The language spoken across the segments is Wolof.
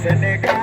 Senegal,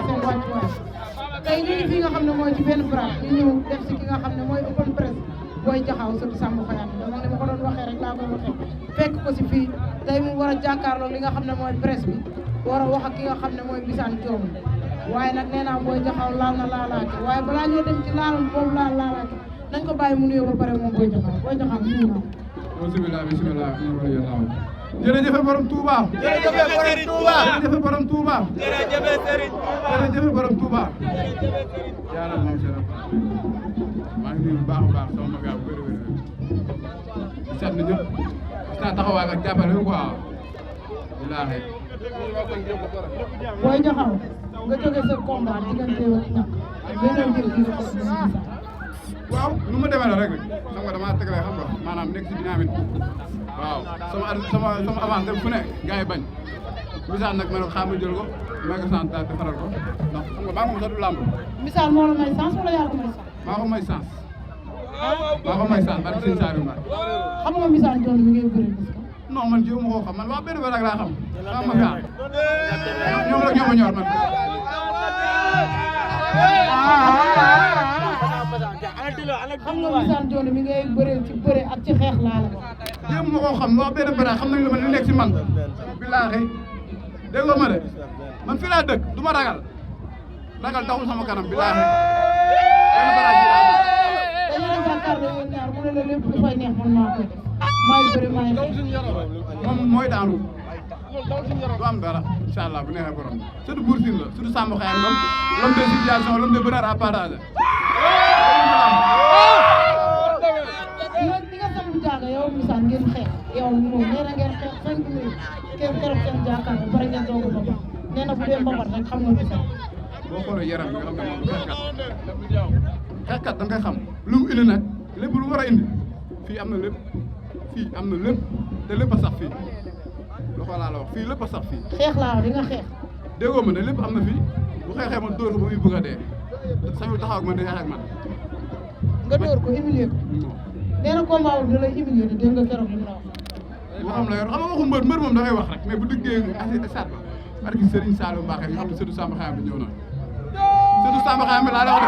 seen wàccuwaay tey ñu ngi fi nga xam ne mooy ci benn bras ñu ñëw def si ki nga xam ne mooy open press booy jaxaw sëtu Samba Xayaan dama ne ma ko doon waxee rek laa koy waxee fekk ko si fii tey mu war a jàkkaarloo li nga xam ne mooy presse bi war a wax ak ki nga xam ne mooy Mbissane Diom waaye nag nee naa booy jaxaw laal na laalaake waaye balaa ñoo dem ci laalal boobu laalaake nañ ko bàyyi mu nuyoo ba pare moom booy jaxaw nuyu naa bismillah jërëjëf borom Touba jërëjëf borom Touba jërëjëf borom Touba jërëjëf borom Touba jaarama maam Cheikh maa ngi nuyu bu baax a baax sama mag yaa bëri bëri seet na ñëpp gis naa taxawaay ak jàppale quoi billaahi booy jaxaw nga jóge sa combat diggante ak ñàkk waaw nu ma demee la rek xam nga damaa tegalee xam nga maanaam nekk ci dynamique waaw sama avance dem fu ne gars yi bañ Mbissane nag ma ne ko xaaral ma jël ko may ko sant defaral ko ndax xam nga maa ngi moom sax du làmb. Mbissane moo la may sens wala yaa ko may sens. maa ko may sens. maa ko may sens parce que sëñ Saliou Mbaye. xam nga Mbissane Diom mi ngay bëri parce que. non man jiw ma koo xam man waa benn ba rek laa xam. xam ma gaa ñoom rek ñoo ma ñor man. xam nga Mbissane Diom mi ngay bëree ci bëre ak ci xeex laa la ko. jéem ma koo xam waa benn bara xam nañ lu ma li nekk si man billaahi déggoo ma de man fii laa dëkk du ma ragal taxul sama kanam billaahi benn bara ji laa dëkk. dañu la jàkkaarloo yéen ñaar mu ne la lépp lu fay neex man maa koy def maay bëri maay xeex. moom mooy daanu du am dara incha allah bu neexee borom surtout Bour Sine la surtout Samba Xayaan moom l'homme de situation l'homme de bonheur à partager. di nga samp jaaga yow Mbissane ngeen xeex yow moom nee na ngeen xeex 5 minutes keroog seen jàkkaarloo bari ngeen doog a boppam nee na bu dee mbapat rek xam nga Mbissane. boo xoolee yaram bi nga xam ne moom xeexkat da nga koy xam lu mu indi nag lépp lu war a indi fii am na lépp te lépp a sax fii loxo laa la wax fii lépp a sax fii. xeex laa wax di nga xeex. déggoo ma ne lépp am na fii bu xeexee ma dóor ko ba muy bëgg a dee sañul taxaw ak man di xeex ak man. nga dóor ko humilier ko. nee na combat boobu da lay humilier de dégg nga keroog li mu la wax. waxam la yor xam nga waxu mbër moom dafay wax rek mais bu diggee stade ba parce que Serigne Saliou Mbacké nga xam ne Sëtu Samba Xayaan bi ñëw na Sëtu Samba Xayaan bi laa la wax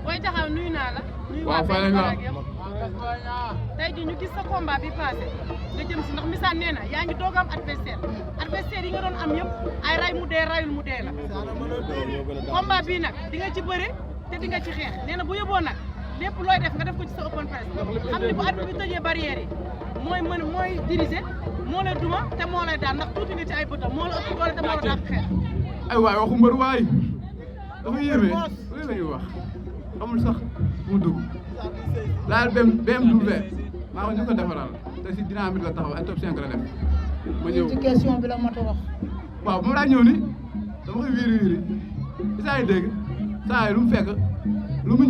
booy taxaw nuyu naa la. waaw fay nañ la. tey jii ñu gis sa combat bi passé nga jëm si ndax Mbissane nee na yaa ngi doog am adversaire yi nga doon am yëpp ay ray mu dee rayul mu dee la combat bii nag di nga ci bëre te di nga ci xeex nee na bu yóbboo nag lépp looy def nga def ko ci sa open press xam ni bu arbitre bi tëjee barrière yi mooy diriger moo lay duma te moo lay daan ndax tuuti nga ci ay bëtam moo la ëpp doole te moo la daan xeex. ay waay waxu mbër waay dafa yéeme lu la ñuy wax amul sax mu dugg laal BMW maa ko ñu ko defaral te si dynamique la taxaw ay top 5 la def ma ñëw ci question bi la matu wax. waaw moom laa ñëw ni dama koy wiiri saa yi dégg saa yi lu mu fekk lu mu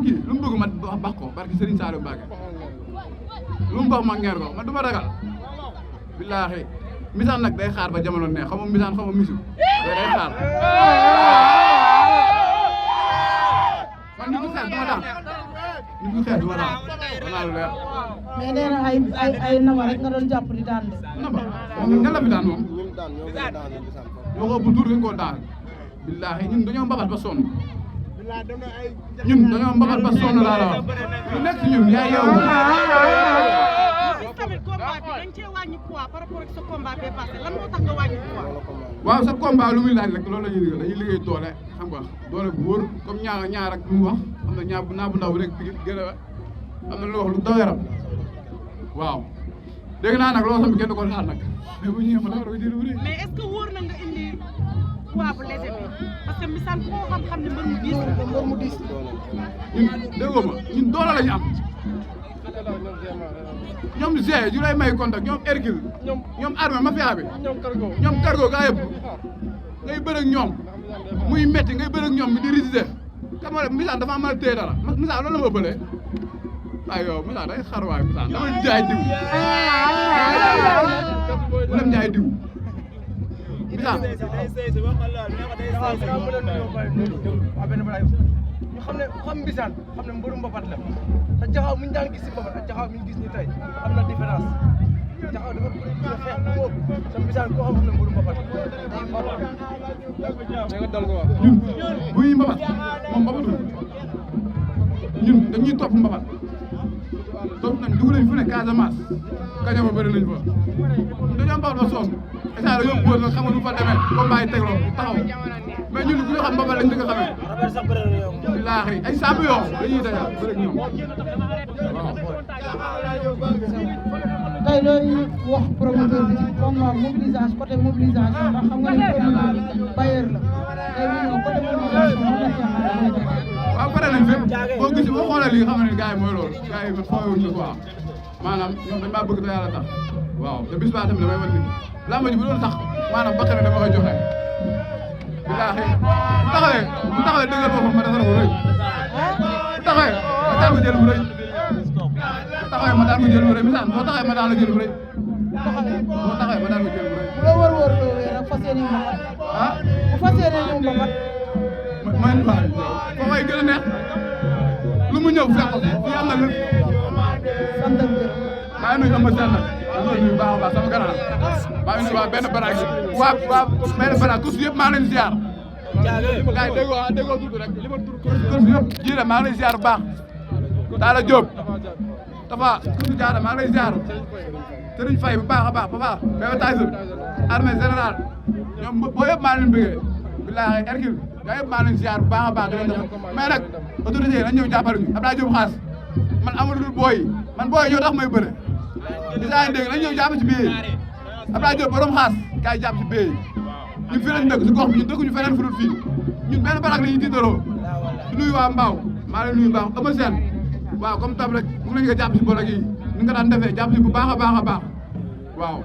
kii lu mu bëgg ma bax ko parce que Serigne Saliou Mbacké lu mu bax ma ngeer ko man du ma ragal billaahi Mbissane nag day xaar ba jamono neex xam nga Mbissane xam nga misu day xaar man nit ku xeex du ma daan danaa lu leer mais nee na ay nama rek nga doon jàpp di daan de. naba ñan la fi daan moom ñoo ko ëpp tur gën koo daan billaahi ñun dañoo mbabat ba sonn laa la wax lu nekk ci ñun yaa yeewu tamit combat bi dañ cee wàññi poids par rapport ak sa combat bee passé lan moo tax nga wàññi poids. waaw sa combat lu muy laaj rek loolu la ñuy liggéey dañuy liggéey doole xam nga doole bu wóor comme ñaar ak lu mu wax am na ñaar bu ndaw bu nekk bi gën a am na lu wax lu daw yaram waaw dégg naa nag loolu tamit kenn du ko xaar nag mais bu ñëwee ma dafa doon jël bu rëy. mais est-ce que wóor na nga indi poids bu léger bi parce que Mbissane ku ko xam ne mbër mu diis la. mbër mu diis ñun déggoo ma ñun doole la ñu am ñoom G yu lay may contact ñoom Hercule ñoom armée mafia bi ñoom cargo gaa yëpp ngay bëre ak ñoom muy metti ngay bëre ak ñoom mi di résister xam nga Mbissane dafa mën a téye dara Mbissane loolu la ma ëppalee waaye yow Mbissane day xar waay Mbissane dama jaay diw dem jaay diw Mbissane xam ne xam Mbissane xam ne mbëru mbapat la te Jaxaaw mi ñu daan gis si mbapat ak Jaxaaw mi ñu gis ni tey am na différence Jaxaaw dafa bëri xeex bu ëpp te Mbissane koo xam ne mbëru mbapat day mbapat ñun bu ñuy mbapat moom mbapatul ñun dañuy topp mbapat topp nañ dugg nañ fu ne Casamance kaña ba bëri nañ fa dañoo mbapat ba sonn état la yóbbu woon xam nga nu fa demee combat yi tegloo taxaw mais ñun ku ñu xam mbapat lañ dëgg xamee billaahi ay saabu yoo dañuy dajal bëri ñoom waaw tey looy wax promoteur bi ci combat mobilisation côté mobilisation ndax xam nga ne promoteur bailleur la tey bu ñëw côté mobilisation mën na cee waaw pare nañ fépp boo gis boo xoolee lii xam ne gars yi mooy loolu gars yi fooyewuñu quoi maanaam ñoom dañ maa bëgg te yàlla tax waaw te bis baa tamit damay wan ni làmb ji bu doon tax maanaam bakkan dama koy joxe billaahi bu taxawee dëggal boppam ma defar ko rëy bu taxawee ma daan ko jël bu rëy bu taxawee ma daan ko jël bu rëy misaan boo taxawee ma daan la jël bu rëy boo taxawee ma daan ko jël bu rëy bu la wër-wër loo wéer ak fas yéene mbapat ah bu fas yéene ñëw mbapat man waaw foo may gën a neex lu mu ñëw fekk ko fii am na lépp sant ak gërëm maa ngi nuyu Eumeu Sène nag maa ngi nuyu baax a baax sama gànnaaw maa ngi nuyu waa benn baraag waa benn baraag kus yëpp maa ngi leen ziar gars yi déggoo tudd rek li ma tudd kus yëpp jiire maa ngi lay ziar bu baax Talla Diop Tafa kus Diarra maa ngi lay ziar Serigne Faye bu baax a baax papa Bébé Tyson armée générale ñoom boo yëpp maa ngi leen bëggee billaahi Hercule gaa yëpp maa ngi leen ziar bu baax a baax mais nag autorité yi nañ ñëw jàppale ñu Abdoulaye Diop xaas man amul lu booy man booy ñoo tax may bëre di saa dégg nañ ñëw jàpp ci biir Abdoulaye Diop borom xaas kaay jàpp ci biir ñun fii lañ dëkk si gox bi ñun dëkkuñu feneen fudul fii ñun benn barak la ñuy tiitaroo di nuyu waa Mbaaw maa leen nuyu baax Eumeu Sène waaw comme tab rek mu nañ nga jàpp si bolog yi ni nga daan defee jàpp si bu baax a baax a baax waaw